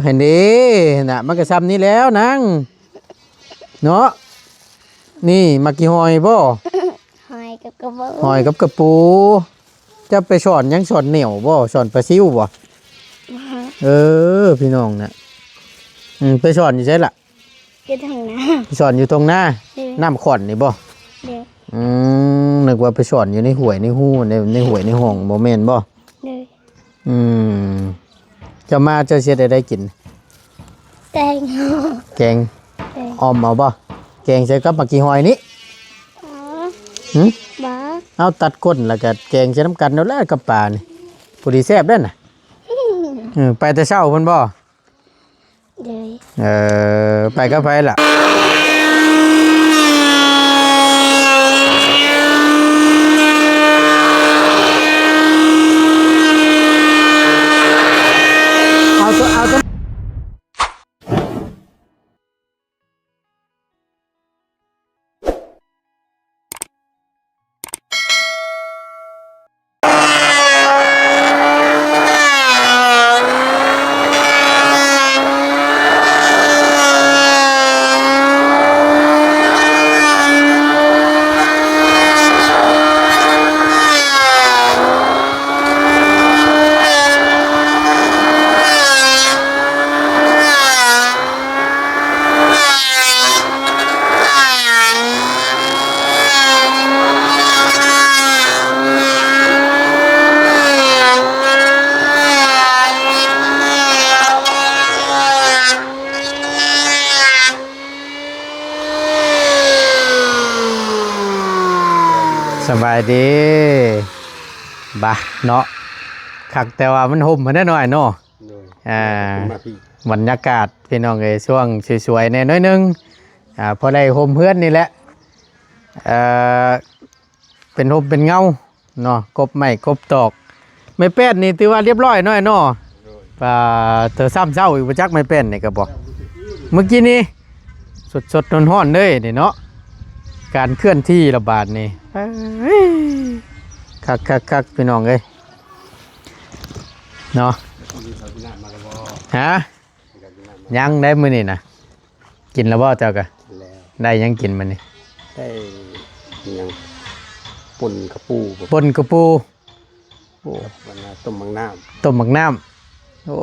ຫັ້ນເດ້ ຫັ້ນນະ ມັນກໍຊ່ຳນີ້ແລ້ວນາງ ເນາະ. ນີ້ໝາກກີ່ຫອຍບໍ່? ຫອຍກັບກະປູ ຫອຍກັບກະປູ. ເຈົ້າໄປສອນຫຍັງ? ສອນແໜວບໍ່? ສອນປາຊິວບໍ່? ບໍ່. ເອີ ພີ່ນ້ອງນະ ອືມ ໄປສອນຢູ່ໃສລະ? ຢູ່ທົ່ງນາ ສອນຢູ່ທົ່ງນາ ເອີ ນ້ຳຂອນນີ້ບໍ່? ເອີ ອືມ ນຶກວ່າໄປສອນຢູ່ໃນຫ້ວຍໃນຮູ ໃນ ໃນຫ້ວຍໃນຮ່ອງ ບໍ່ແມ່ນບໍ່? ເອີ ອືມ ເຈົ້າມາເຈົ້າຊິເຮັດໃດກິນ? ແກງ ແກງ ເອີ ອ່ອມເອົາບໍ່? ແກງໃສ່ກັບໝາກກີ່ຫອຍນີ້ ອໍ ຫຶ? ບໍ່ ເອົາຕັດກົ້ນແລ້ວກໍແກງໃສ່ນຳກັນໂລດແຫຼະກັບປານີ້ ພໍດີແຊບເດ້ນະ. ອືມ ເອີ ໄປແຕ່ເຊົ້າພຸ້ນບໍ່? ໂດຍ ເອີ ໄປກັບໃຜລະ? ເອົາ ເອົາ ສະບາຍດີ ບາ ເນາະ ຄັກແຕ່ວ່າມັນຮົ່ມຫັ້ນແຫຼະນ້ອຍເນາະ. ໂດຍ ອ່າ ບັນຍາກາດພີ່ນ້ອງເອີຍ ຊ່ວງສວຍໆແດ່ໜ້ອຍໜຶ່ງ ອ່າ ພໍໄດ້ຮົ່ມເຮືອນນີ້ແຫຼະ ເອີ ເປັນຮົ່ມເປັນເງົາເນາະ ກົບໄມ້ກົບຕອກ. ໄມ້ແປ້ນນີ້ຖືວ່າລຽບຮ້ອຍໜ້ອຍເນາະ. ໂດຍ ປາ ເທີຊ້ຳເຊົ້າອີກບໍ່ຈັກ ໄມ້ແປ້ນນີ້ກໍບໍ່ ມື້ກີ້ນີ້ສົດໆຮ້ອນໆເລີຍນີ້ເນາະ ການເຄື່ອນທີ່ລະບາດນີ້ ເອີຍ ຄັກໆໆ ພີ່ນ້ອງເອີຍ ເນາະ ຮະ? ຍັງໄດ໋ມື້ນີ້ນະ ກິນແລ້ວບໍ່ເຈົ້າກະ? ກິນແລ້ວ. ໄດ້ຫຍັງກິນມື້ນີ້? ໄດ້ຫຍັງ? ປົ່ນກະປູບໍ່? ປົ່ນກະປູ. ໂອ້ ກັບອັນນ່າ ຕົ້ມໝາກນ້ຳ. ຕົ້ມໝາກນ້ຳ. ໂອ້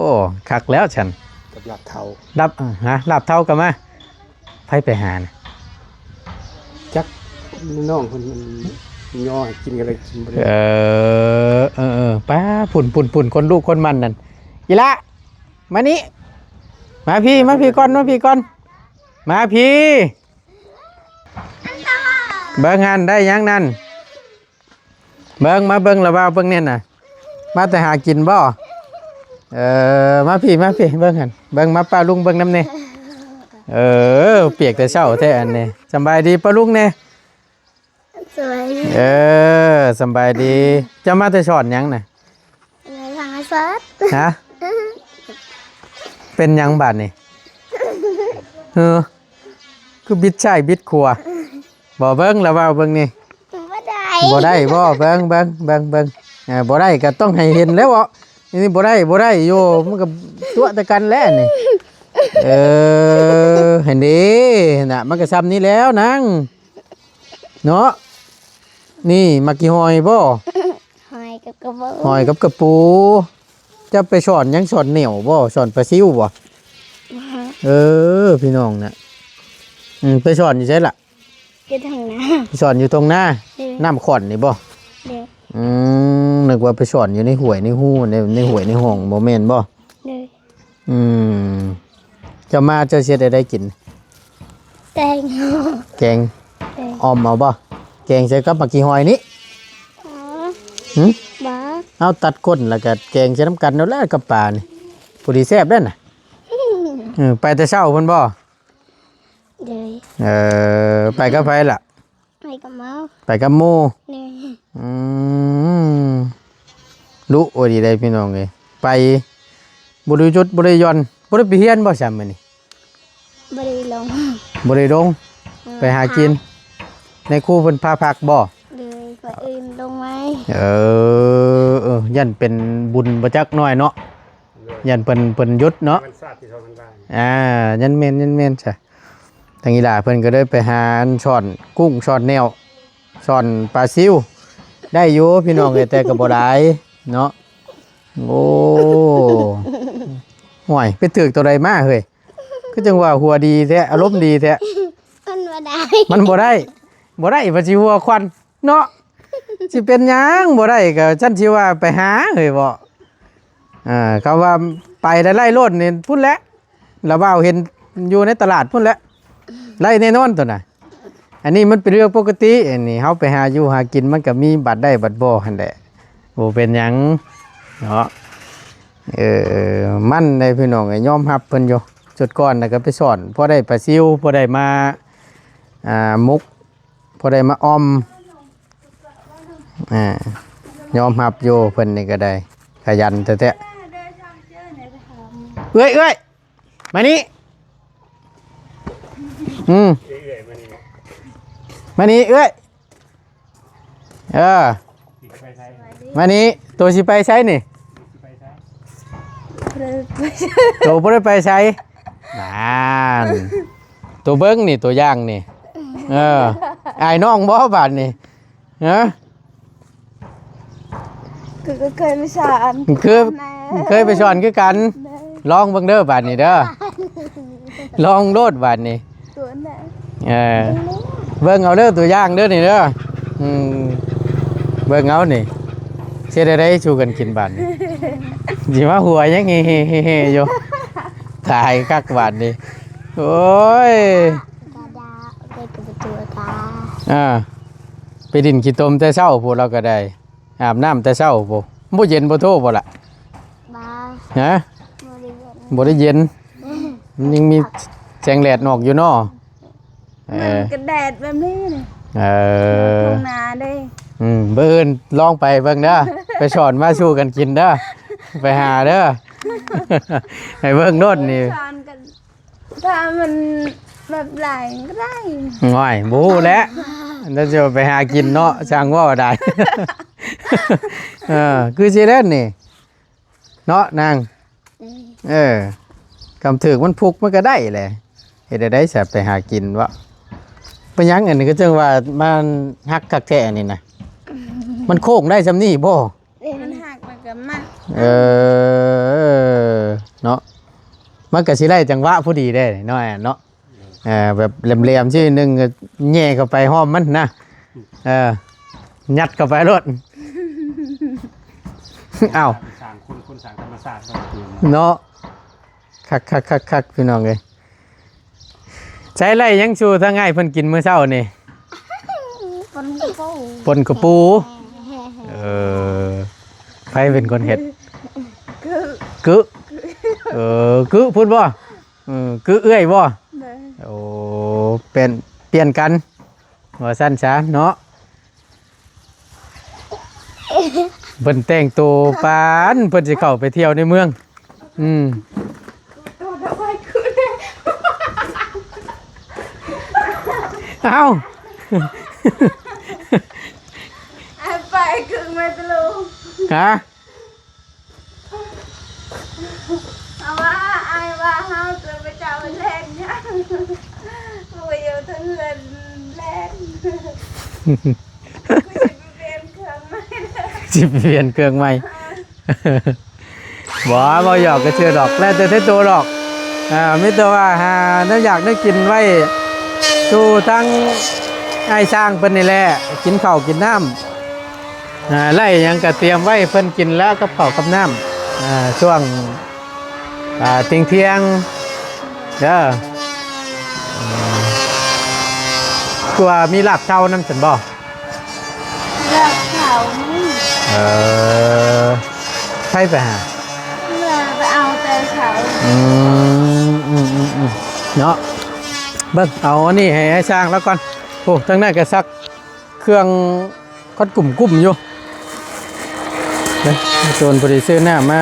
ຄັກແລ້ວຊັ້ນ. ກັບລາບເທົາ. ລາບ ຮະ? ລາບເທົາກໍມາ. ໃຜໄປຫານະ? ຈັກ ນ້ອງເພິ່ນມັນຍໍໃຫ້ກິນກໍເລີຍກິນບໍ່ໄດ້. ເອີ ເອີໆ ປ້າ ພຸ້ນໆໆ ຄົນລູກຄົນມັນນັ້ນ. ອີ່ຫຼ້າ ມານີ້ ມາພີ້ ມາພີ້ກ່ອນ ມາພີ້ກ່ອນ ມາພີ້. ເບິ່ງຫັ້ນ ໄດ້ຫຍັງນັ້ນ? ເບິ່ງ ມາເບິ່ງລະວ່າເບິ່ງແນ່ນະ ມາແຕ່ຫາກິນບໍ່? ເອີ ມາພີ້ ມາພີ້ ເບິ່ງຫັ້ນ ເບິ່ງ ມາປ້າລຸງເບິ່ງນຳແນ່. ເອີ ປຽກແຕ່ເຊົ້າແທ້ອັນນີ້. ສະບາຍດີປ້າລຸງແນ່. ສະບາຍດີ. ເອີ ສະບາຍດີ. ເຈົ້າມາແຕ່ສອນຫຍັງນະ? ທຳມະຊາດ. ຮະ? ເປັນຫຍັງບາດນີ້? ເອີ ຄືບິດຊ້າຍບິດຂວາ? ບໍ່ ເບິ່ງລະເວົ້າເບິ່ງນີ້. ບໍ່ໄດ້ ບໍ່ໄດ້ບໍ່? ເບິ່ງ ເບິ່ງ ເບິ່ງ ເບິ່ງ ເອີ ບໍ່ໄດ້ກໍຕ້ອງໃຫ້ເຫັນແລ້ວເບາະ. ນີ້ບໍ່ໄດ້ ບໍ່ໄດ້ຢູ່ ມັນກໍຕົວະແຕ່ກັນແຫຼະນີ້. ເອີ ຫັ້ນເດ້ ຫັ້ນນະ ມັນກໍຊ່ຳນີ້ແລ້ວນາງ ເນາະ. ນີ້ໝາກກີ່ຫອຍບໍ່? ຫອຍກັບກະປູ ຫອຍກັບກະປູ. ເຈົ້າໄປສອນຫຍັງ? ສອນແໜວບໍ່? ສອນປາຊິວບໍ່? ບໍ່. ເອີ ພີ່ນ້ອງນະ ອືມ ໄປສອນຢູ່ໃສລະ? ຢູ່ທົ່ງນາ ສອນຢູ່ທົ່ງນາ. ເອີ ນ້ຳຂອນນີ້ບໍ່? ເອີ ອືມ ນຶກວ່າໄປສອນຢູ່ໃນຫ້ວຍໃນຮູ ໃນ ໃນຫ້ວຍໃນຮ່ອງ ບໍ່ແມ່ນບໍ່? ເອີ ອືມ ເຈົ້າມາເຈົ້າຊິເຮັດແນວໃດກິນ? ແກງ ແກງ ເອີ ອ່ອມເອົາບໍ່? ແກງໃສ່ກັບໝາກກີ່ຫອຍນີ້. ອໍ ຫຶ? ບໍ່ ເອົາຕັດກົ້ນແລ້ວກະແກງໃສ່ນຳກັນໂລດແຫຼະກັບປານີ້ ພໍດີແຊບເດ້ນະ. ເອີ ໄປແຕ່ເຊົ້າພຸ້ນບໍ່? ໂດຍ ເອີ ໄປກັບໃຜລະ? ໄປກັບໝູ່ ໄປກັບໝູ່. ໂດຍ ອືມ ດຸດີເດ້ພີ່ນ້ອງເອີຍ ໄປບໍ່ໄດ້ຢຸດບໍ່ໄດ້ຢ່ອນ. ບໍ່ໄດ້ໄປຮຽນບໍ່ຊະມື້ນີ້? ບໍ່ໄດ້ລົງ ບໍ່ໄດ້ລົງ ເອີ ໄປຫາກິນ ໃນຄູເພິ່ນພາພັກບໍ່? ໂດຍ ມື້ອື່ນລົງໃໝ່. ເອີ ເອີ ຢ້ານເປັນບຸນບໍ່ຈັກນ້ອຍເນາະ. ຢ້ານເພິ່ນ ເພິ່ນຢຸດເນາະ ມັນຊາດທີ່ເຮົາທັງຫຼາຍ ອ່າ ຍັນແມ່ນ ຍັນແມ່ນຊະ. ທາງອີຫຼ້າເພິ່ນກໍເລີຍໄປຫາອັນຊ່ອນກຸ້ງ ຊ່ອນແນວ ຊ່ອນປາຊິວ ໄດ້ຢູ່ພີ່ນ້ອງເອີຍ ແຕ່ກໍບໍ່ຫຼາຍເນາະ. ໂອ້ ໂອ້ຍ ໄປຖືກຕົວໃດມາເຮີ້ຍ? ຄືຈັ່ງວ່າຫົວດີແທ້ ອາລົມດີແທ້. ມັນບໍ່ໄດ້ ມັນບໍ່ໄດ້ ບໍ່ໄດ້ ວ່າຊິຫົວຄວັນເນາະ. ຊິເປັນຫຍັງບໍ່ໄດ້ ກໍຊັ້ນຊິວ່າໄປຫາເຮີ້ຍເບາະ. ອ່າ ເຂົາວ່າໄປໄດ້ໄລ່ໂລດນີ້ພຸ້ນແຫຼະ ລະບ່າວເຫັນຢູ່ໃນຕະຫຼາດພຸ້ນແຫຼະ ໄລ່ແນ່ນອນໂຕນະ. ອັນນີ້ມັນເປັນເລື່ອງປົກກະຕິ ອັນນີ້ເຮົາໄປຫາຢູ່ຫາກິນ ມັນກໍມີບາດໄດ້ບາດບໍ່ຫັ້ນແຫຼະ ບໍ່ເປັນຫຍັງເນາະ. ເອີ ມັນໄດ້ພີ່ນ້ອງເອີຍ ຍອມຮັບເພິ່ນຢູ່. ຊຸດກ່ອນນະກໍໄປສອນ ພໍໄດ້ປາຊິວ ພໍໄດ້ມາ ອ່າ ໝົກ ພໍໄດ້ມາອ່ອມ ອ່າ ຍອມຮັບຢູ່ ເພິ່ນນີ້ກໍໄດ້ຂະຫຍັນແທ້ໆ. ເອື້ອຍ ເອື້ອຍ ມານີ້ ອືມ ມານີ້ເອື້ອຍ ເອີ ມານີ້ ໂຕຊິໄປໃສນີ້? ໂຕບໍ່ໄດ້ໄປໃສ ນັ້ນ ໂຕເບິ່ງນີ້ ໂຕຢ່າງນີ້ ເອີ ອາຍນ້ອງບໍ່ບາດນີ້? ຮະ ຄືກໍເຄີຍໄປສອນ ຄືເຄີຍໄປສອນຄືກັນ. ລອງເບິ່ງເດີບາດນີ້ເດີ ລອງໂລດບາດນີ້ ເອີ ເບິ່ງເອົາເດີ ຕົວຢ່າງເດີນີ້ເດີ. ອືມ ເບິ່ງເອົານີ້ ເຮັດແນວໃດສູ່ກັນກິນບາດນີ້ ຊິມາຫົວຫຍັງເຮໆໆໆຢູ່. ຕາຍຄັກບາດນີ້ ໂອ້ຍ ກະດາ ເປັນກະປະຕູກາ ອ່າ ໄປຫຼິ້ນຂີ້ຕົມແຕ່ເຊົ້າພຸ້ນ ລາວກໍໄດ້ ອາບນ້ຳແຕ່ເຊົ້າພຸ້ນ ບໍ່ເຢັນບໍ່ໂທບໍ່ລະ? ບໍ່ ຮະ? ບໍ່ໄດ້ເຢັນ ບໍ່ໄດ້ເຢັນ ອືມ ມັນຍັງມີແສງແດດອອກຢູ່ເນາະ. ເອີ ມັນກະແດດແບບນີ້ນີ້ ເອີ ທົ່ງນາເດ້. ອືມ ມື້ອື່ນລອງໄປເບິ່ງເດີ ໄປສອນມາສູ່ກັນກິນເດີ ໄປຫາເດີ ໃຫ້ເບິ່ງໂລດນີ້ ສອນກັນ ຖ້າມັນແບບຫຼາຍກໍໄດ້. ໂອ້ຍ ບໍ່ຮູ້ແຫຼະ ແລ້ວຈະໄປຫາກິນເນາະ ຊ່າງເວົ້າໄດ້. ເອີ ຄືຊິແລ້ວນີ້ເນາະນາງ ເອີ ກຳຖືກມັນພຸກມັນກໍໄດ້ແຫຼະ ເຮັດແນວໃດສະໄປຫາກິນເວາະ. ເປັນຫຍັງອັນນີ້ ຄືຈັ່ງວ່າມັນຫັກຄັກແທ້ອັນນີ້ນະ ມັນໂຄ້ງໄດ້ຊ່ຳນີ້ບໍ່? ມັນຫັກແລ້ວກໍມັດ ເອີ ເນາະ ມັນກໍຊິໄດ້ຈັງຫວະພໍດີເດ້ນ້ອຍເນາະ. ເອີ ແບບແຫຼມໆ ຊິໜຶ່ງກໍແຍ່ເຂົ້າໄປຮ່ອມມັນນະ ເອີ ຍັດເຂົ້າໄປໂລດ. ອ້າວ ສ້າງຄົນ ຄົນສ້າງທຳມະຊາດ ເນາະ. ຄັກໆໆໆ ພີ່ນ້ອງເອີຍ ໃຊ້ໄລ່ຫຍັງສູ່ທາງອ້າຍເພິ່ນກິນມື້ເຊົ້ານີ້? ປົ່ນກະປູ ປົ່ນກະປູ ເອີ ໃຜເປັນຄົນເຮັດ? ກຶ ກຶ ເອີ ກຶພຸ້ນບໍ່? ເອີ ກຶເອື້ອຍບໍ່? ໂອ້ ປ່ຽນ ປ່ຽນກັນ ວ່າຊັ້ນຊະເນາະ. ເພິ່ນແຕ່ງໂຕປານເພິ່ນຊິເຂົ້າໄປທ່ຽວໃນເມືອງ. ອືມ ເອົ້າ ໄປຄືແມ່ຕະລຸງ ຮະ? ເອົາວ່າ ອ້າຍວ່າເຮົາຈະໄປເຈົ້າແລ່ນຫຍັງ? ຜູ້ຢູ່ເທິງເຮືອນແລ່ນ ຊິໄປປ່ຽນເຄື່ອງໃໝ່ ຊິໄປປ່ຽນເຄື່ອງໃໝ່. ບໍ່ ເວົ້າຫຍອກກະຊື່ດອກ ແລ້ວແຕ່ໃນໂຕດອກ. ອ່າ ມີແຕ່ວ່າຫາແນວຢາກແນວກິນໄວ້ສູ່ທາງອ້າຍຊ່າງເພິ່ນນີ້ແຫຼະ ກິນເຂົ້າກິນນ້ຳ. ອ່າ ໄລ່ຫຍັງກະຕຽມໄວ້ເພິ່ນກິນແລ້ວກັບເຂົ້າກັບນ້ຳ ອ່າ ຊ່ວງ ອ່າ ທ່ຽງໆ ເດີ. ຄືວ່າມີລາບເຊົານຳຊັ້ນບໍ່? ລາບເຊົາ. ເອີ ໃຜໄປຫາ? ເມື່ອໄປເອົາແຕ່ເຊົ້າ. ອືມ ອືມ ອືມ ອືມ ເນາະ. ເບິ່ງ ເອົາອັນນີ້ໃຫ້ອ້າຍຊ່າງລາວກ່ອນ. ໂອ້ ທາງນັ້ນກະຊັກ ເຄື່ອງຄັດກຸ້ມກຸ້ມຢູ່ ໂຕນພໍດີຊື້ນ້ຳມາ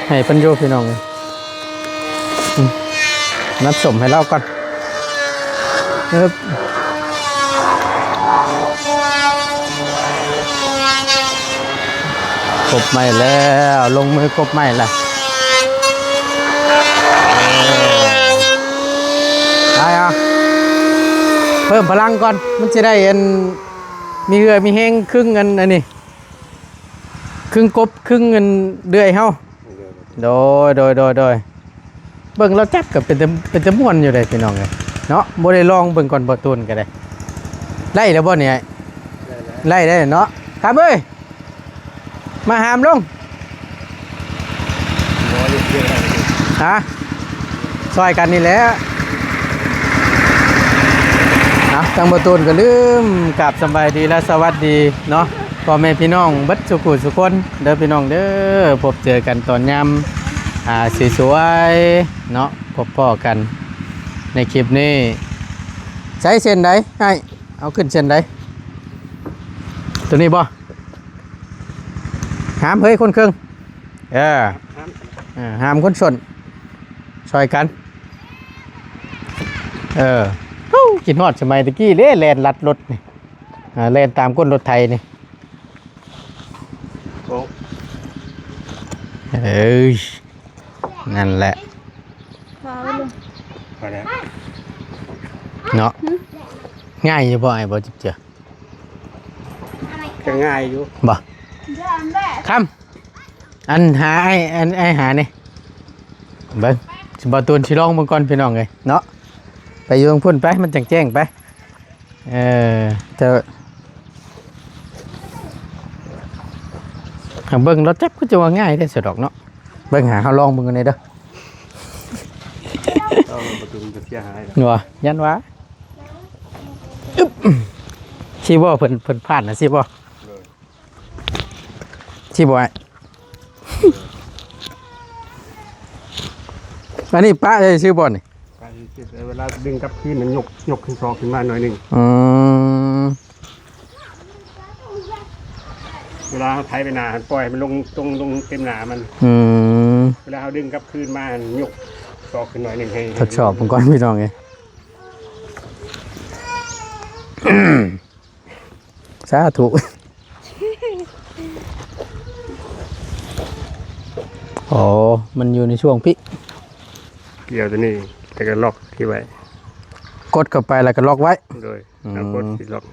ໃຫ້ເພິ່ນຢູ່ພີ່ນ້ອງ. ອືມ ນັດສົມໃຫ້ລາວກ່ອນ. ເອີບ ກົບໄມ້ແລ້ວ ລົງມືກົບໄມ້ລະ. ເພີ່ມພະລັງກ່ອນ ມັນຊິໄດ້ອັນ ມີເຫື່ອມີແຮງຄຶງອັນ ອັນນີ້ ຄຶງກົບຄຶງອັນເດືອຍເຮົາ. ໂດຍ ໂດຍ ໂດຍ ໂດຍ ເບິ່ງລາວຈັບກໍເປັນຕາ ເປັນຕາມ່ວນຢູ່ເດ້ພີ່ນ້ອງເອີຍເນາະ. ບໍ່ໄດ້ລອງເບິ່ງກ່ອນ ບໍ່ຕູນກໍໄດ້. ໄດ້ແລ້ວບໍ່ນີ້ອ້າຍ? ໄດ້ແລ້ວ ໄດ້ແລ້ວເນາະ. ຄຳເອີຍ ມາຫາມລົງ ຮະ ຊ່ອຍກັນນີ້ແຫຼະ. ເອົາ ທາງບໍ່ຕູນກໍລືມກາບສະບາຍດີ ແລະ ສະຫວັດດີເນາະ ພໍ່ແມ່ພີ່ນ້ອງເບິດສູ່ຜູ້ສູ່ຄົນເດີພີ່ນ້ອງເດີ. ພົບເຈີກັນຕອນຍາມ ອ່າ ສວຍໆເນາະ ພົບພໍ້ກັນໃນຄລິບນີ້. ໃຊ້ເສັ້ນໃດອ້າຍ? ເອົາຂຶ້ນເສັ້ນໃດ? ຕົວນີ້ບໍ່? ຫາມເຮີ້ຍຄົນເຄິ່ງ ເອີ ຫາມ ເອີ ຫາມຄົນຊົນ ຊ່ອຍກັນ. ເອີ ໂອ້ ຄິດຮອດສະໄໝຕະກີ້ເດ້ ແລ່ນລັດລົດນີ້ ອ່າ ແລ່ນຕາມກົ້ນລົດໄຖນີ້. ໂອ້ ເອີຍ ນັ້ນແຫຼະ ພໍແລ້ວ ເນາະ. ຫຶ ງ່າຍຢູ່ບໍ່ອ້າຍ? ບໍ່ຈິບເຈືອ ກໍງ່າຍຢູ່ ບໍ່? ຄຳ ອັນຫາອ້າຍ ອັນອ້າຍຫານີ້ ເບິ່ງ ຊິ ບໍ່ຕູນຊິລອງເບິ່ງກ່ອນພີ່ນ້ອງເອີຍເນາະ. ໄປຢູ່ທາງພຸ້ນໄປ ມັນຈັ່ງແຈ້ງໄປ. ເອີ ແຕ່ຫາເບິ່ງລາວຈັບຄືຈະວ່າງ່າຍແທ້ຊະດອກເນາະ. ເບິ່ງ ຫາເຮົາລອງເບິ່ງກັນແດ່ເດີ. ເອົາປະຕູມັນຈະເສຍຫາຍແລ້ວ ວ່າ ຢ້ານວ່າ ອຶບ ຊິບໍ່ ເພິ່ນ ເພິ່ນຜ່ານນະ ຊິບໍ່? ໂດຍ ຊິບໍ່ອ້າຍ? ອັນນີ້ປະໄດ້ຊື່ບໍ່ນີ້? ປະໄດ້ຊື່ ເວລາດຶງກັບຄືນນັ້ນ ຍົກ ຍົກຂຶ້ນ ຊອກຂຶ້ນມາໜ້ອຍໜຶ່ງ. ອືມ ເວລາເຮົາໄຖໄປໜ້າ ປ່ອຍໃຫ້ມັນລົງຕົງ ລົງເຕັມໜ້າມັນ. ອືມ ເວລາເຮົາດຶງກັບຄືນມາ ຍົກ ຊອກຂຶ້ນໜ້ອຍໜຶ່ງ ໃຫ້ ທົດສອບເບິ່ງກ່ອນພີ່ນ້ອງເອີຍ. ສາທຸ. ອໍ ມັນຢູ່ໃນຊ່ວງພີ້ ກ່ຽວຕົວນີ້ ແລ້ວກໍລັອກທີ່ໄວ້ ກົດເຂົ້າໄປແລ້ວກໍລັອກໄວ້. ໂດຍ ອືມ ເອົາກົດທີ່ລັອກ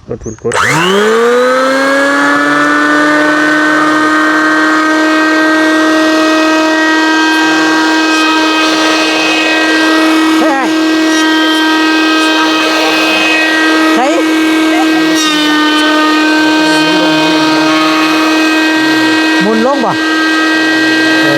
ກົດ ກົດ ກົດ. ໃສ່ ໝູນລົງບໍ່? ເອີ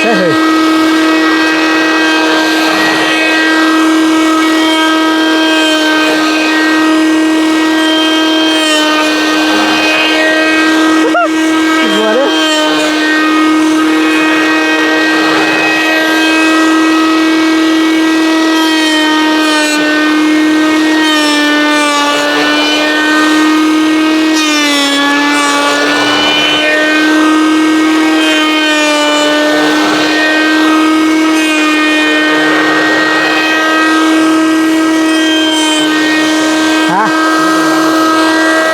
ອໍ ໃຊ່ເຮີ້ຍ. ຮະ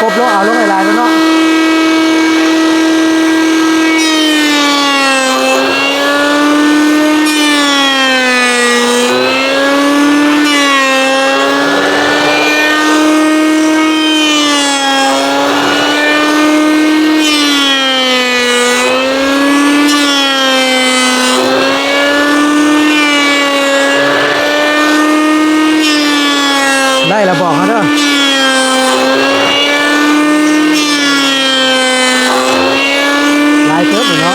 ກົບລົງ ເອົາລົງຫຼາຍໆ ແລ້ວເນາະ. ໄດ້ລະບອກເຮົາເດີ ຫຼາຍເຕີບເນາະ.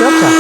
ຈົບຊະ.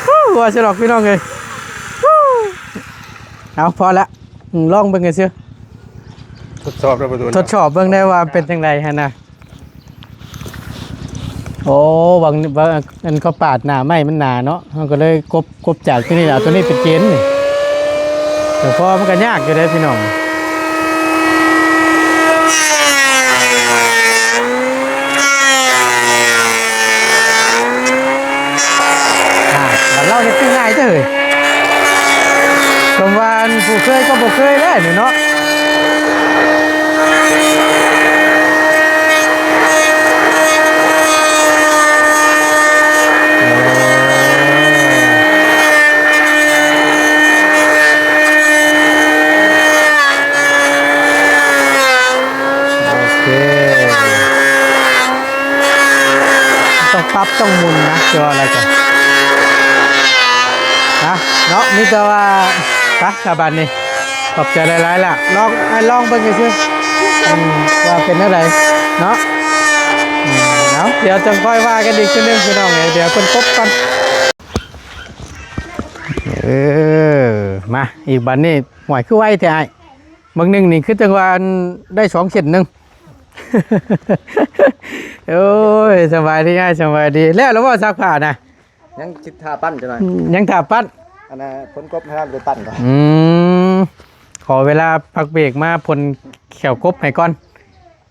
ເຮີ້ ວ່າຊິດອກພີ່ນ້ອງເອີຍ. ເອົາ ພໍລະ ອືມ ລອງເບິ່ງຊື່ໆ ທົດສອບແລ້ວປະຕູ ທົດສອບເບິ່ງໄດ້ວ່າເປັນຈັ່ງໃດຫັ້ນນະ. ໂອ້ ບາງ ບາງອັນເຂົາປາດໜ້າໄມ້ມັນໜາເນາະ ເຮົາກໍເລີຍກົບ ກົບຈາກຕົວນີ້ ເອົາຕົວນີ້ໄປເກນນີ້ ແຕ່ພໍມັນກໍຍາກຢູ່ເດ້ພີ່ນ້ອງ. ອ່າ ບັດລາວເຮັດຄືງ່າຍເດີ້ເຮີ້ຍ ສົມວ່າຜູ້ເຄີຍກໍບໍ່ເຄີຍແລ້ວນີ້ເນາະ. ໂອເຄ ຕ້ອງປັບຕ້ອງໝູນນະ ຈະວ່າອະໄລກໍ ນະເນາະ ມີແຕ່ວ່າ ໄປ ສາບານນີ້ ຂອບໃຈຫຼາຍໆລະ ລອງ ໃຫ້ລອງເບິ່ງຊື່ໆ ອືມ ວ່າເປັນແນວໃດເນາະ. ອືມ ເອົາ ດຽວຈັ່ງຄ່ອຍວ່າກັນອີກເທື່ອໜຶ່ງພີ່ນ້ອງເອີຍ ດຽວເພິ່ນກົບກ່ອນ. ເອີ ມາອີກບາດນີ້ ຫ້ວຍ ຄືໄວແທ້ອ້າຍ ບາງໜຶ່ງນີ້ຄືຈັ່ງວ່າໄດ້ສອງເສັ້ນໜຶ່ງ. ໂອ້ຍ ສະບາຍດີອ້າຍ ສະບາຍດີ. ແລ້ວລະບໍ່ ຊັກຜ້ານະ? ຍັງຊິຖ້າປັ້ນຈັກໜ່ອຍ ອືມ ຍັງຖ້າປັ້ນ ອັນນ່າ ຝົນກົບໃຫ້ເຮົາໄດ້ປັ້ນກ່ອນ. ອືມ ຂໍເວລາພັກເບຣກມາຝົນແຂ້ວກົບໃຫ້ກ່ອນ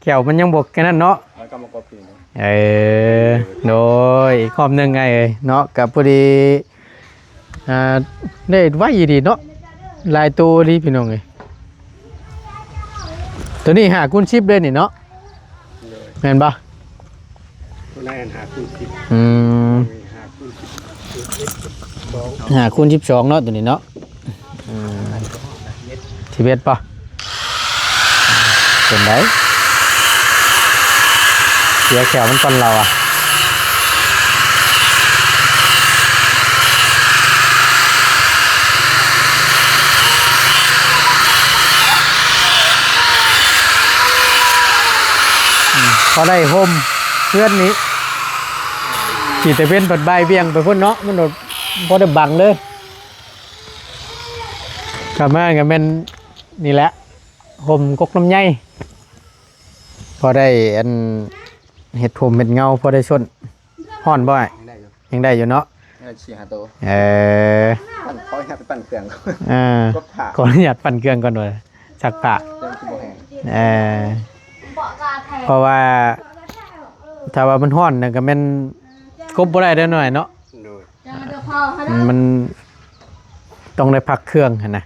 ແຂ້ວມັນຍັງບໍ່ແຄ່ນັ້ນເນາະ ແລ້ວກໍມາກົບອີກ. ເອີ ໂດຍ ອີກຮອບໜຶ່ງອ້າຍເອີຍເນາະ ກໍພໍດີ ອ່າ ໄດ້ໄວອີ່ຫຼີເນາະ ຫຼາຍໂຕອີ່ຫຼີພີ່ນ້ອງເອີຍ. ໂຕນີ້ຫ້າຄູນສິບເດ້ນີ້ເນາະ ໂດຍ ແມ່ນບໍ່? ໂຕນັ້ນຫ້າຄູນສິບ ອືມ ຫ້າຄູນສິບສອງ ຫ້າຄູນສິບສອງເນາະ ໂຕນີ້ເນາະ. ອືມ ສິບເອັດ ບໍ່ ເປັນໃດ ເສຍແຂ້ວມັນກ່ອນລາວອະ. ອືມ ພໍໄດ້ຮົ່ມເຮືອນນີ້ ຊິຕາເວັນພັດບ່າຍບ່ຽງໄປພຸ້ນເນາະ ມັນບໍ່ໄດ້ບັງເລີຍ. ກັບມາກໍແມ່ນນີ້ແຫຼະ ຮົ່ມກົກລຳໄຍ ພໍໄດ້ອັນ ເຮັດຮົ່ມເຮັດເງົາ ພໍໄດ້ຊົນ. ຮ້ອນບໍ່ອ້າຍ? ຍັງໄດ້ຢູ່ ຍັງໄດ້ຢູ່ເນາະ ຍັງໄດ້ສີ່ຫ້າໂຕ. ເອີ ປັ້ນ ຂໍອະນຸຍາດໄປປັ້ນເຄື່ອງ ເອີ ກົບຜ້າ ຂໍອະນຸຍາດປັ້ນເຄື່ອງກ່ອນວ່າ ຊັກຜ້າ ເຄື່ອງຊິບໍ່ແຫ້ງ. ເອີ ເພາະວ່າຖ້າວ່າມັນຮ້ອນນະ ກໍແມ່ນກົບບໍ່ໄດ້ເດ້ນ້ອຍເນາະ. ໂດຍ ມັນ ມັນຕ້ອງໄດ້ພັກເຄື່ອງຫັ້ນນະ.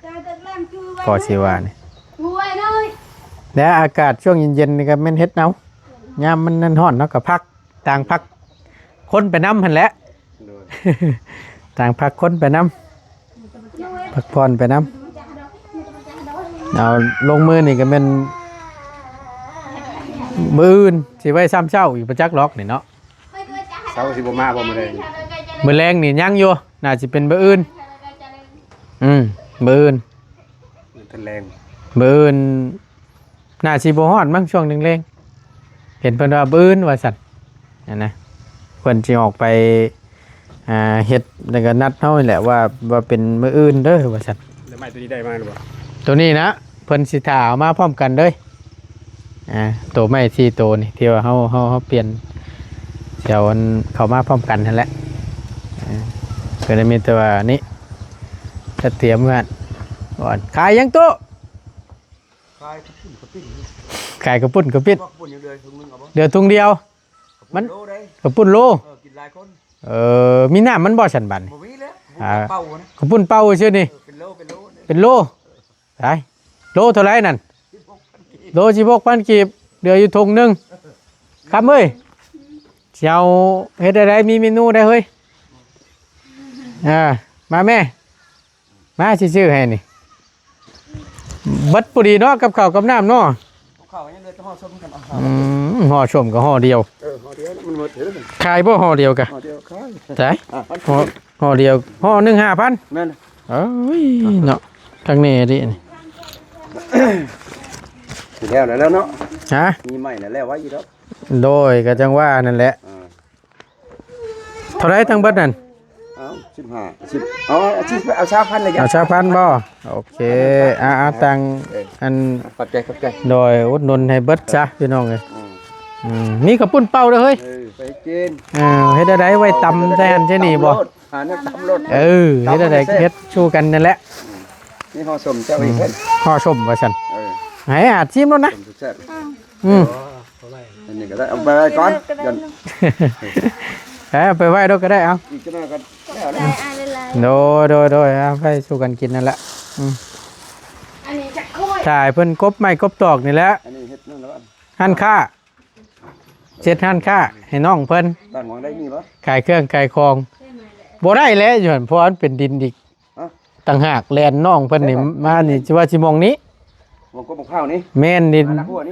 ກໍຊິວ່ານີ້ ແລະອາກາດຊ່ວງເຢັນໆນີ້ກໍແມ່ນເຮັດເອົາ ຍາມມັນຮ້ອນເຮົາກໍພັກ ຕ່າງພັກຄົນໄປນຳຫັ້ນແຫຼະ ໂດຍ ຕ່າງພັກຄົນໄປນຳ ພັກຜ່ອນໄປນຳ ເອົາ ລົງມື້ນີ້ກໍແມ່ນ ມື້ອື່ນຊິໄວ້ຊ້ຳເຊົ້າອີກ ບໍ່ຈັກດອກນີ້ເນາະ. ເຊົ້າຊິບໍ່ມາບໍ່ມື້ແລງ? ມື້ແລງນີ້ຍັງຢູ່ ໜ້າຊິເປັນມື້ອື່ນ ອືມ ມື້ອື່ນ ມື້ແລງ ມື້ອື່ນ ໜ້າຊິບໍ່ຮອດມັ້ງ ຊ່ວງແລງໆ ເຫັນເພິ່ນວ່າມື້ອື່ນວ່າຊັ້ນ ຫັ້ນນະ ເພິ່ນຊິອອກໄປ ອ່າ ເຮັດ ແລ້ວກໍນັດເຮົານີ້ແຫຼະວ່າ ວ່າເປັນມື້ອື່ນເດີວ່າຊັ້ນ. ແລ້ວໄມ້ຕົວນີ້ໄດ້ມາແລ້ວບໍ່? ຕົວນີ້ນະ ເພິ່ນຊິຖ້າເອົາມາພ້ອມກັນເລີຍ ອ່າ ໂຕໄມ້ສີ່ໂຕນີ້ ທີ່ວ່າເຮົາ ເຮົາ ເຮົາປ່ຽນ ຊິເອົາອັນເຂົ້າມາພ້ອມກັນຫັ້ນແຫຼະ ເອີ ກໍໄດ້ມີແຕ່ວ່ານີ້ ກະຕຽມໄວ້ຫັ້ນ ຂາຍຫຍັງຕູ້? ຂາຍກະປຸ້ນກະປິ້ນ ຂາຍກະປຸ້ນກະປິ້ນ ວ່າກະປຸ້ນຍັງເຫຼືອທຸງໜຶ່ງ ເອົາບໍ່? ເຫຼືອທຸງດຽວ ກະປຸ້ນ ມັນໂລໃດ໋ ກະປຸ້ນໂລ ເອີ ກິນຫຼາຍຄົນ ເອີ ມີນ້ຳມັນບໍ່ຊັ້ນບາດນີ້? ບໍ່ມີແລ້ວ ກະປຸ້ນ ອ່າ ເປົ່ານະ ກະປຸ້ນເປົ່າຊື່ນີ້ ເອີ ເປັນໂລ ເປັນໂລ ເປັນໂລ ຕາຍ ໂລເທົ່າໃດນັ້ນ? ສິບຫົກພັນກີບ ໂລສິບຫົກພັນກີບ ເຫຼືອຢູ່ຖົງໜຶ່ງ ຄຳເອີຍ ຊິເອົາເຮັດແນວໃດ ມີເມນູໃດເຮີ້ຍ? ອ່າ ມາແມ່ ມາຊິຊື້ໃຫ້ນີ້ ເບິດພໍດີເນາະ ກັບເຂົ້າກັບນ້ຳເນາະ ກັບເຂົ້າຍັງເຫຼືອແຕ່ຫໍ່ສົ້ມກັນ ອືມ ຫໍ່ສົ້ມກໍຫໍ່ດຽວ ເອີ ຫໍ່ດຽວມັນໝົດເດີ ຂາຍບໍ່ຫໍ່ດຽວກະ? ຫໍ່ດຽວຂາຍ ຕາຍ ຫໍ່ ຫໍ່ດຽວ ຫໍ່ໜຶ່ງຫ້າພັນ ແມ່ນ ເອີຍເນາະ ຄັກແນ່ເດນີ້ ຊິແລ້ວແລ້ວເນາະ ຮະ ມີໃໝ່ແລ້ວ ແລ້ວໄວຢູ່ດອກ ໂດຍ ກໍຈັ່ງວ່ານັ້ນແຫຼະ ອ່າ ເທົ່າໃດທັງເບິດນັ້ນ? ເອົາ ສິບຫ້າ ສິບ ເອົາ ເອົາ ເອົາ ຊາວພັນເລີຍ ເອົາ ຊາວພັນບໍ່? ໂອເຄ ອ່າ ອ່າ ຕັ້ງ ເອີ ອັນ ຂອບໃຈ ຂອບໃຈ ໂດຍ ອຸດໜູນໃຫ້ເບິດຊະ ພີ່ນ້ອງເອີຍ ອືມ ອືມ ມີເຂົ້າປຸ້ນເປົ່າເດີເຮີ້ຍ ເອີ ໄປກິນ ເອີ ເຮັດແນວໃດ ໄວ້ຕຳໃສ່ຫັ້ນໃສ່ນີ້ບໍ່? ຫາແນວຕຳໂລດ ເອີ ຕຳ ເຮັດແນວໃດ ເຮັດສູ່ກັນນັ້ນແຫຼະ ອືມ ມີຫໍ່ສົ້ມເຈົ້າອີກ ອືມ ເພິ່ນ ຫໍ່ສົ້ມວ່າຊັ້ນ ເອີ ໃຫ້ອາດຊີມໂລດນະ ສົ້ມແຊບ ອືມ ອັນນີ້ກໍໄດ້ ເອົາໄປໄວ້ກ່ອນ ເອີ ເອົາໄປໄວ້ໂດດກໍໄດ້ ເອົາ ອີກຈັກໜ້ອຍກໍແລ້ວແຫຼະ ໂດຍ ໂດຍ ໂດຍ ເອົາໄປສູ່ກັນກິນນັ້ນແຫຼະ ອືມ ຖ້າໃຫ້ເພິ່ນກົບໄມ້ກົບຕອກນີ້ແຫຼະ ອັນນີ້ເຮັດນັ້ນແລ້ວ ຮ້ານຄ້າ ເຮັດຮ້ານຄ້າໃຫ້ນ້ອງເພິ່ນ ຂາຍເຄື່ອງຂາຍຂອງ ບໍ່ໄດ້ແຫຼະຢູ່ຫັ້ນ ເພາະວ່າມັນເປັນດິນອີກ ຮະ ຕ່າງຫາກ ແລນນ້ອງເພິ່ນນີ້ ແມ່ນບໍ່ ມານີ້ ຊິວ່າຊິໝ່ອງນີ້ ໝ່ອງກົກໝ່ອງພ້າວນີ້ ແມ່ນນີ້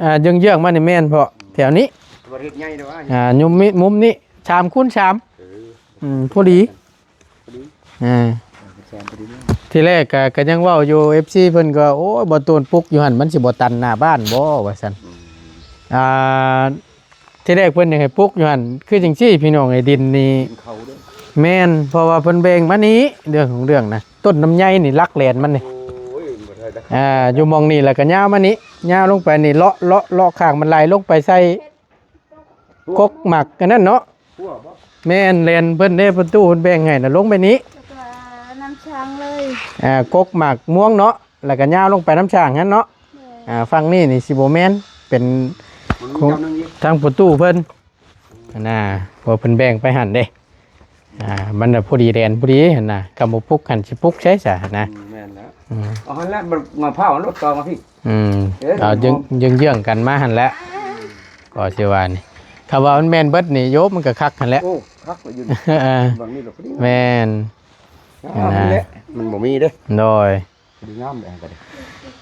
ອ່າ ເຢື້ອງໆ ມານີ້ແມ່ນ ເພາະແຖວນີ້ ບໍ່ໄດ້ເຮັດໃຫຍ່ດອກ ອ່າ ມຸມນີ້ ມຸມນີ້ ສາມຄູນສາມ ເອີ ອືມ ພໍດີ ພໍດີ ອ່າ ເອີ ແຊມພໍດີ ທີແລກກໍ ກໍຍັງເວົ້າຢູ່ ເອັຟຊີ ເພິ່ນກໍ ໂອ້ຍ ບໍ່ຕູນປຸກຢູ່ຫັ້ນ ມັນຊິບໍ່ຕັນໜ້າບ້ານບໍ່ ວ່າຊັ້ນ ອືມ ອ່າ ທີແລກເພິ່ນຢາກໃຫ້ປຸກຢູ່ຫັ້ນ ຄືຈັ່ງຊີ້ ພີ່ນ້ອງເອີຍ ດິນນີ້ ດິນເຂົາເດີ ແມ່ນ ເພາະວ່າເພິ່ນແບ່ງມານີ້ ເລື່ອງຂອງເລື່ອງນະ ຕົ້ນລຳໄຍນີ້ ຫຼັກແລນມັນນີ້ ໂອ້ຍ ບໍ່ໄດ້ລະ ອ່າ ຢູ່ໝ່ອງນີ້ ແລ້ວກໍຍາວມານີ້ ຍາວລົງໄປນີ້ ເລາະ ເລາະ ເລາະຂ້າງມັນໄຫຼລົງໄປໃສ່ ກົກໝາກອັນນັ້ນເນາະ ແມ່ນ ແລນເພິ່ນເດ້ ປະຕູເພິ່ນແບ່ງໃຫ້ນະ ລົງໄປນີ້ ແລ້ວກໍນ້ຳຊ້າງເລີຍ ອ່າ ກົກໝາກມ່ວງເນາະ ແລ້ວກໍຍາວລົງໄປນ້ຳຊ້າງຫັ້ນເນາະ ແມ່ນ ອ່າ ຝັ່ງນີ້ນີ້ຊິບໍ່ແມ່ນ ເປັນ ມັນມີເຈົ້າໜຶ່ງຢູ່ ທາງປະຕູເພິ່ນຫັ້ນນະ ເພາະເພິ່ນແບ່ງໄປຫັ້ນເດ້ ອ່າ ມັນນະພໍດີແດນພໍດີຫັ້ນນະ ຄັນບໍ່ປຸກຫັ້ນຊິປຸກໃສຊະຫັ້ນນະ ອືມ ແມ່ນແລ້ວ ອືມ ເອົາຫັ້ນແຫຼະ ມາພ້າວລົດຕໍ່ມາພີ້ ອືມ ເອີ ເອົາເຢື້ອງໆກັນມາຫັ້ນແຫຼະ ກໍຊິວ່ານີ້ ຖ້າວ່າມັນແມ່ນເບິດນີ້ ໂຍ ມັນກໍຄັກຫັ້ນແຫຼະ ໂອ້ ຄັກຢູ່ ເອີ ບາງນີ້ລະພໍດີ ແມ່ນ ອ່າ ຫັ້ນນະ ມັນບໍ່ມີເດ້ ໂດຍ ພໍດີງາມເດ້ ກໍໄດ້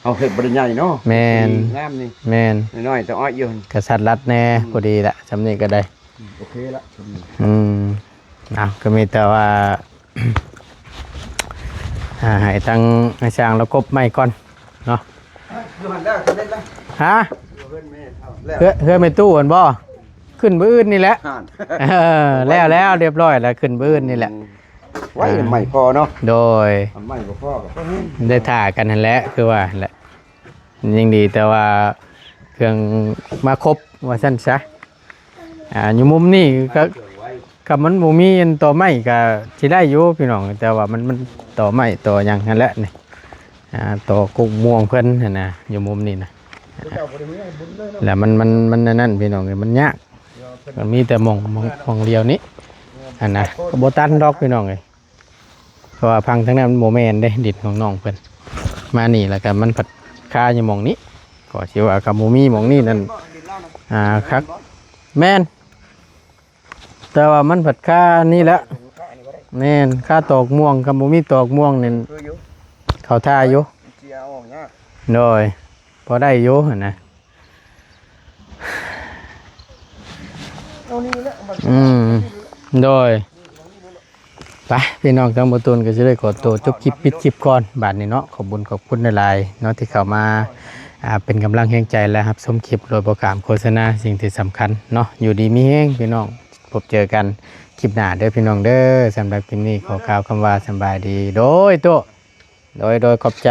ເຮົາເຮັດບໍ່ໄດ້ໃຫຍ່ເນາະ ແມ່ນ ພໍດີງາມນີ້ ແມ່ນ ນ້ອຍໆ ແຕ່ອ້ອຍຢູ່ ກະສັດລັດແດ່ ອືມ ພໍດີລະ ຊ່ຳນີ້ກໍໄດ້ ອືມ ໂອເຄລະ ຊ່ຳນີ້ ອືມ ເອົາ ກໍມີແຕ່ວ່າ ອ່າ ໃຫ້ທາງນາຍຊ່າງລາວກົບໄມ້ກ່ອນເນາະ ຢູ່ຫັ້ນແລ້ວ ສຳເລັດແລ້ວ ຮະ ຢູ່ເຮືອນແມ່ເຖົ້າແລ້ວ ເຮືອນ ເຮືອນແມ່ຕູ້ຫັ້ນບໍ່? ຂຶ້ນມື້ອື່ນນີ້ແຫຼະ ເອີ ແລ້ວແລ້ວ ຮຽບຮ້ອຍແລ້ວ ຂຶ້ນມື້ອື່ນນີ້ແຫຼະ ອືມ ໄວ້ ອ່າ ໄມ້ພໍເນາະ ໂດຍ ໄມ້ບໍ່ພໍກໍພໍແຮງ ໄດ້ຖ້າກັນຫັ້ນແຫຼະ ຄືວ່າຫັ້ນແຫຼະ ຍັງດີແຕ່ວ່າເຄື່ອງມາຄົບວ່າຊັ້ນຊະ ອ່າ ຢູ່ມຸມນີ້ກໍ ຄັນມັນບໍ່ມີອັນຕໍໄມ້ກໍຊິໄດ້ຢູ່ພີ່ນ້ອງ ແຕ່ວ່າມັນ ມັນຕໍໄມ້ຕໍຫຍັງຫັ້ນແຫຼະນີ້ ອ່າ ຕໍກົກມ່ວງເພິ່ນຫັ້ນນະ ຢູ່ມຸມນີ້ນະ ແລ້ວມັນ ມັນ ມັນອັນນັ້ນພີ່ນ້ອງເອີຍ ມັນຍາກ ມັນມີແຕ່ໝ່ອງ ໝ່ອງ ໝ່ອງດຽວນີ້ຫັ້ນນະ ກໍບໍ່ຕັນດອກພີ່ນ້ອງເອີຍ ເພາະວ່າຝັ່ງທາງນັ້ນມັນບໍ່ແມ່ນເດ້ ດິນຂອງນ້ອງເພິ່ນ ມານີ້ແລ້ວກໍມັນພັດຄາຢູ່ໝ່ອງນີ້ ກໍຊິວ່າຄັນບໍ່ມີໝ່ອງນີ້ນັ້ນ ອ່າ ຄັກ ແມ່ນ ແຕ່ວ່າມັນພັດຄານີ້ແຫຼະ ແມ່ນ ຄາຕອກມ່ວງ ຄັນບໍ່ມີຕອກມ່ວງນີ້ ຄືຢູ່ ເຂົ້າທ່າຢູ່ ມັນຊິເອົາອອກຍາກ ໂດຍ ພໍໄດ້ຢູ່ຫັ້ນນະ ເອົານີ້ແຫຼະ ມັນ ອືມ ໂດຍ ໄປ ພີ່ນ້ອງ ທາງບໍ່ຕູນກໍຊິໄດ້ຂໍຕົວຈົບຄລິບ ປິດຄລິບກ່ອນບາດນີ້ເນາະ. ຂອບບຸນຂອບຄຸນຫຼາຍໆເນາະ ທີ່ເຂົ້າມາ ອ່າ ເປັນກຳລັງແຮງໃຈ ແລະ ຮັບຊົມຄລິບໂດຍບໍ່ຂ້າມໂຄສະນາ. ສິ່ງທີ່ສຳຄັນເນາະ ຢູ່ດີມີແຮງພີ່ນ້ອງ ພົບເຈີກັນຄລິບໜ້າເດີພີ່ນ້ອງເດີ. ສຳລັບຄລິບນີ້ຂໍກ່າວຄຳວ່າສະບາຍດີ ໂດຍໂຕ ໂດຍ ໂດຍ ຂອບໃຈ.